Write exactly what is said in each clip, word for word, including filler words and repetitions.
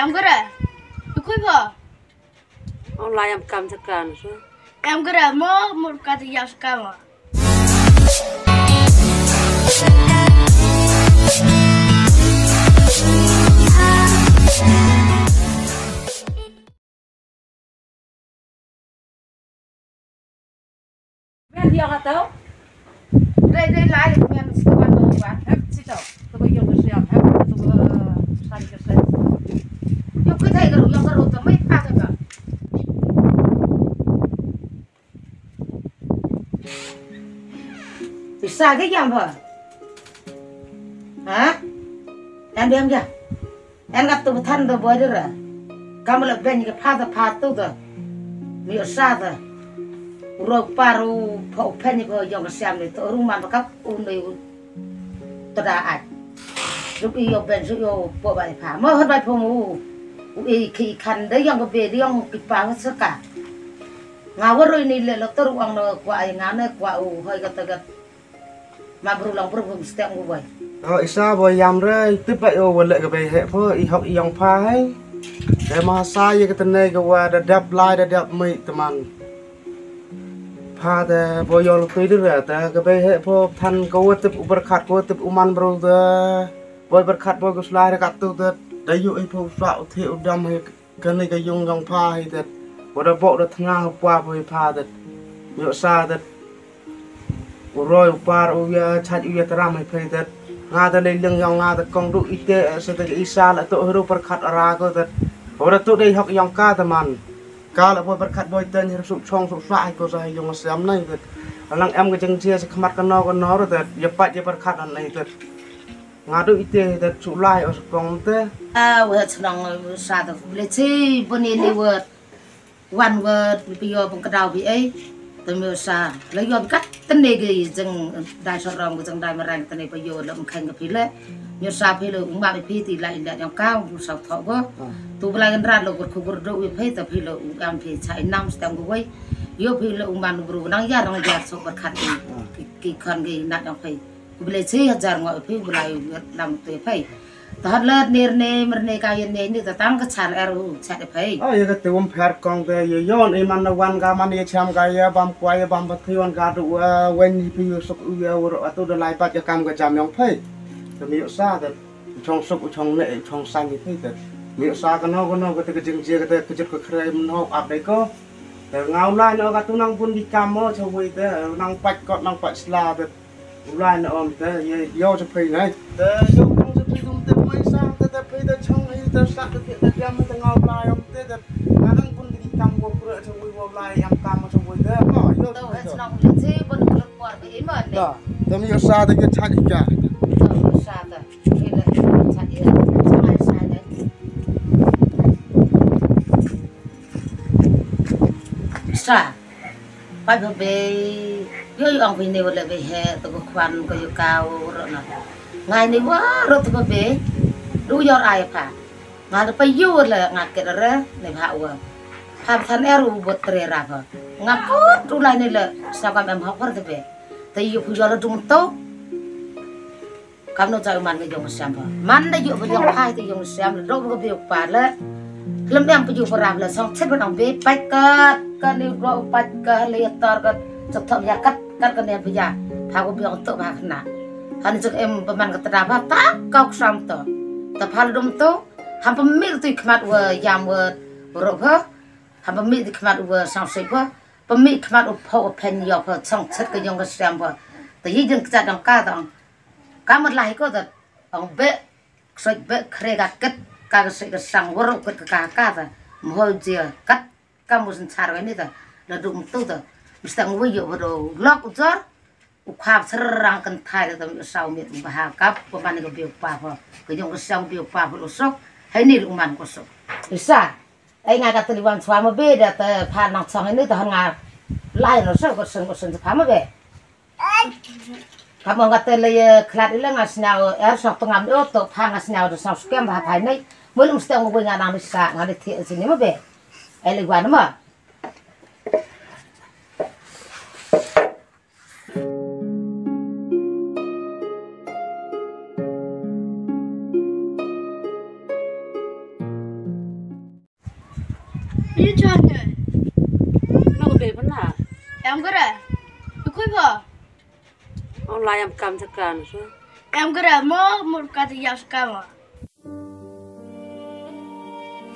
Em kare. Ikui ba. Online em kam tekan su. Em kare mo mur ka ti yas kama. Wen dia ka tau. Dai dai lai wen si wan no ba. Hep si tau. Tu ba yong ka siam hep tu ba sari ka sai. Yo ka dai ka ru yong ka ru ta mai pa ka ka. Isa ka yang ba. Ha? Yang diam ya. En ka tu ba than da boi da ra. Kam la ben ka pha da pha tu da. Mi sa da. Ro pa ru pho phen ko yong ka siam ni to ru man ba ka u ni u. To da ai. Ru i yo ben su yo po bai pha. Mo hot bai pho mu. U i ki khan da yong ka be da yong ki pa sa ka. Nga wa ru ni le lo to ru ang no kwa ai nga ne kwa u hoi ka ta ka. Ma bru long bru bum stem gu boi. O isa boi yam re tip ba yo wa le ka bei he pho i hok i yong pha hai. Te ma sa ye ka tene ka wa da dap lai da dap mei teman. Pha te boi yo lu tui de re te ka bei he pho than ka wa tip u berkat ka wa tip u man bru te. Boi berkat boi ka sulai re ka tu te da yu i pho sa u the u dam he. Kane ka yung jong pha hi tet. Wa da bok da thnga ha pwa pha hi pha tet. Yo sa tet. U roi u par u ya chaj u ya tram hi pha tet. Nga da lei leng yong nga da kong du ite sa da isa la to hru par khat ara ko tet. Wa da to dei hok yong ka da man. Ka la boi par khat boi ten hru su chong su sa hi ko sa hi yong siam nai tet. Alang em ka jeng jia sa khmat ka no ka no tet. Ya pat ya par khat an nai tet. Nga du ite da chu lai o sukong te. A we chnong sa da le chi buni ni we wan we ni pio bang kdau bi ai. Te mi sa le yo kat tene ge jeng dai sorong jeng dai marang tene pio le mkhang ke pile. Mi sa pile u ma phi ti lai le yang ka u sa tho go. Tu bla gen ra lo kur kur do we phi te pile u am phi chai nam stang go we. Yo pile u man bru nang ya nang ya so ber khat ki ki khan ge nat yang phi. Ku bele chi hajar ngo phi ku lai lam tu phi. Ta hat lat ner ne mer ne ka yen ne ni ta tang ka chal er u chat phi. A ye ka te um pher kong te ye yon e man na wan ka man ye cham ka ye bam kwa ye bam ba thi wan ka du wa wen ni phi yu suk u ye u ro atu da lai pat ye kam ka jam yong phi. Te mi yu sa te u chong suk u chong ne u chong san ye phi te. Mi yu sa ka no ka no ka te ka jing je ka te ka jit ka kre mno ap dai ko. Te ngau lai no ka tu nang bun di kam mo cha wei te nang pat kot nang pat sla te. U lai na om te ye yo cha phei nai. Te yo kong cha phei dum te mai sang te te phei te chong hi te sa te te te diam te ngau lai om te te. Anang bun di kam ko kure cha wei wo lai am kam cha wei te. Oh, yo. Te wei chnong le che bun kule por be iman ne. Ta. Te mi yo sa te ye cha di ka. Te yo sa te. Ye le cha di. Cha mai sa ne. Sa. Pai ba bei, yo yo ang phi ne wala bei he, to ko khwan ko yo ka wo ro na. Ngai ne wa ro to ba bei, du yor ai pha. Nga de pa yo wala nga ke re, ne pha wa. Pha than er u bot tre ra pha. Nga ko tu lai ne le, sa kam em ha par de bei. Te yo phu yo la dung to. Kam no jai man ka yong siam ba. Man da yu ba yong phai te yong siam da do ba ka biu pa le. Lem yang pa yu pa rap le song chet ba nang be pat ka ka ni ro pat ka le tor ka chok thom ya kat kat ka ne pa ya. Pha ko biong to ba khna. Han jek em ba man ka ta ba ta ka sam to. Ta pha le dum to. Ham pa mi tu khmat wa yam wa ro pha. Ham pa mi tu khmat wa sang se pha. Pa mi khmat u pho wa phen yo pha song chet ka yong ka siam pha. Ta yi jeng ka dang ka dang. Ka mut lai ko ta ong be ksoi be kre ka ket ka ksoi ka sang waro ket ka ka ka ta mhoi je kat ka mu san char ni ta la dum tu ta mstang wi yo waro lok jor u khap serang kan thai ta mi sau mi ba ha ka pa man ka biu pa pha ka yong ka sang biu pa pha lo sok hai ni lu man ko sok. Isa ai nga ka teli wan swa ma be da ta pha nang chong ni ta han nga lai no so ko sen ko sen pha ma be. Ka mong ka te le ye khlat ile nga sñiaw er sñiaw tngam o to pha nga sñiaw de sñiaw skem ba phai nei. Mo lum steng mo nga nang ni sa nga de thi sini mo be. Ele gwa mo. Yu chon ne. Nong be pernah. Em kere. Ikui ba. Online am kam tekan so. Em kere mo mur kata ya skama.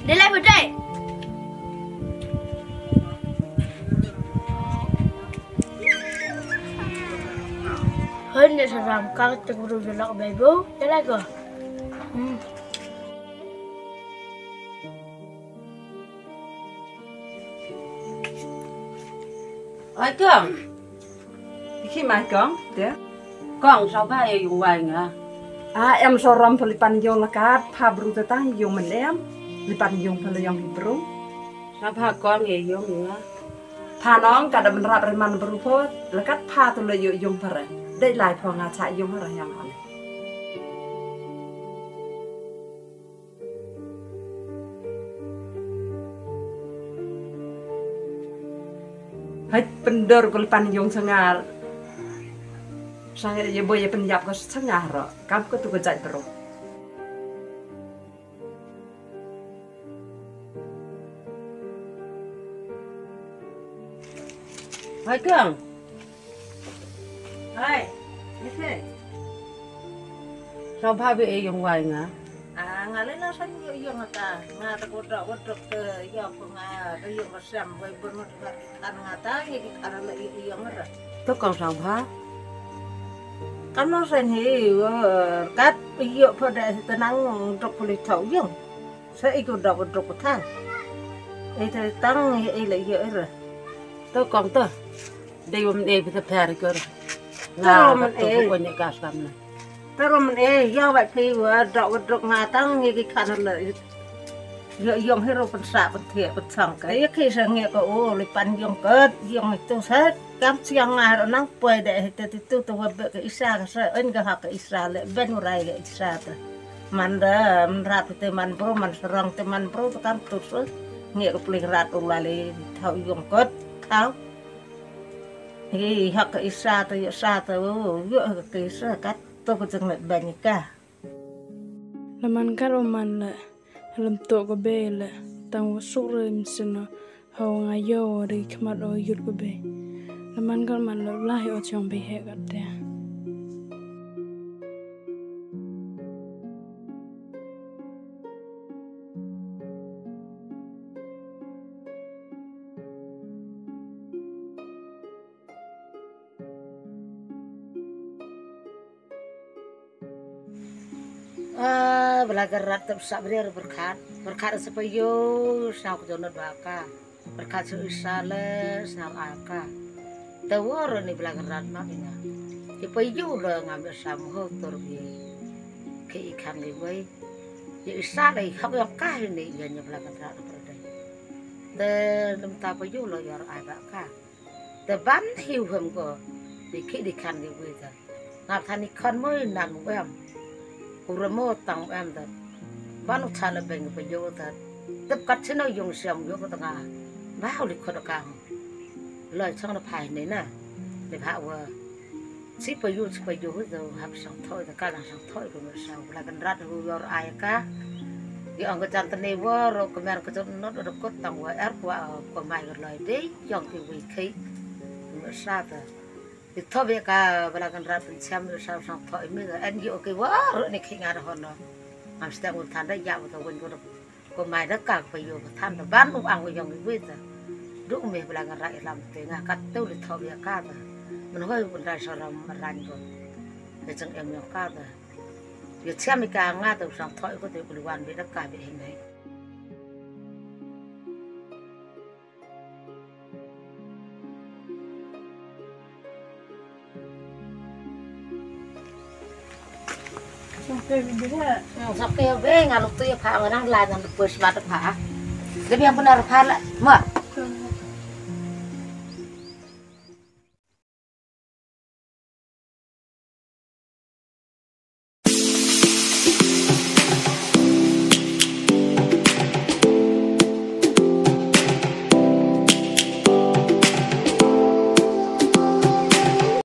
Dele budai. Hon ne saram kang tek bru jelak bebo. Dele go. Hmm. Ai kong. Ki mai kong de. Kong sa ba e yung wai nga. A em so rom pelipan yung lekat pha bru tetang yung menem. Lipan yung pele yung bru. Sa ba kong e yung nga. Pha nong kada menrap reman bru phot lekat pha tu le yung pare. Dei lai pho nga cha yung re yang ale. Hai pendor kul pan yung sangar. Sangar ye boy ye penyap ko sangar ro. Kam ko tu ko jai bro. Hai kang. Hai. Ese. Sa ba be e yung wai nga. Ah, nga le na sa yung yung ta. Nga ta ko dok ko dok te yung ko nga te yung ko sam wai bun mo ta kan nga ta ye ki kar le yung ra. To kang sa ba. Kan mo sen hi kat yung pha da tenang dok puli thau yung. Sa i ko dok dok ko than. E te tang ye e le ye ra. To kong to. Dei wam e bi ta pher ko. Na wam e ko ne gas kam na. Pero man e ya wa phi wa dok dok nga tang ye ki khan le. Yo yong hero pen sa pen thie pen sang ka. Ye ki sa nge ko o le pan yong ket yong tu sa. Kam siang nga ro nang poi de he te tu tu wa be ka isa ka sa en ga ha ka isa le ben rai ga isa ta. Man da, man rat te man bro, man serang te man bro, te kam tut se. Ngi ko pling rat u lali thau yong kot thau. Hi hak ka isa te yo sa te o yo ka isa kat to ko jeng le ban ka. La man kat o man le lem to ko be le tang wa suk re msino. Hau nga yo ri khmat o yut ko be. La man kat man le la hi o chong be he kat te. Ah, bala ka rat tep sa bria ru berkat. Berkat sa pa yo sa ko jonot ba ka. Berkat sa isa le sa a ka. Te wor ni bala ka rat ma ina. Ki pa yo le ngam sa mo tur bi. Ki ikan ni wei. Ye isa le hok yo ka ni ye ni bala ka rat per de. Te lem ta pa yo le yor ai ba ka. Te ban hiu hem ko di ki di kan di wi ta. Ngap than i kan mo i nan wem. U remo tang wem ta. Ban u than a beng pa yo ta. Tep kat sino yung siam yo ko ta nga. Ba u di ko ta kang. Loi chang na phai ne na. Di pha wa. Si pa yo si pa yo hu ta hap sang thoi ta ka lang sang thoi ko mo sa. La kan rat hu yor ai ka. Di ong ka jan ta ne wa ro ka mer ka jot not ro ko tang wa er ko wa ko mai ko loi de. Yong ki wi khei. Ngi sa ta. Di thop ïa ka bala kan rat pynsiam ïa sa sang thok imi da en ïa ki wa ru ni khing ar hon no. Ngam stem ul than da ïa u ta wen ko ko mai da ka pa ïa ka than da ban u ang u yong i wi ta. Du me bala kan rat ïa lam te nga kat tu di thop ïa ka ta. Men hoi bun rai sa ram ran ko. Ïa chang em ïa ka ta. Ïa siam i ka nga ta u sang thok ko te ku li wan bi da ka bi hin dai. Sake be nga luk tu ya pha nga nang la nang pus mat pha. Lebih yang benar pha la ma.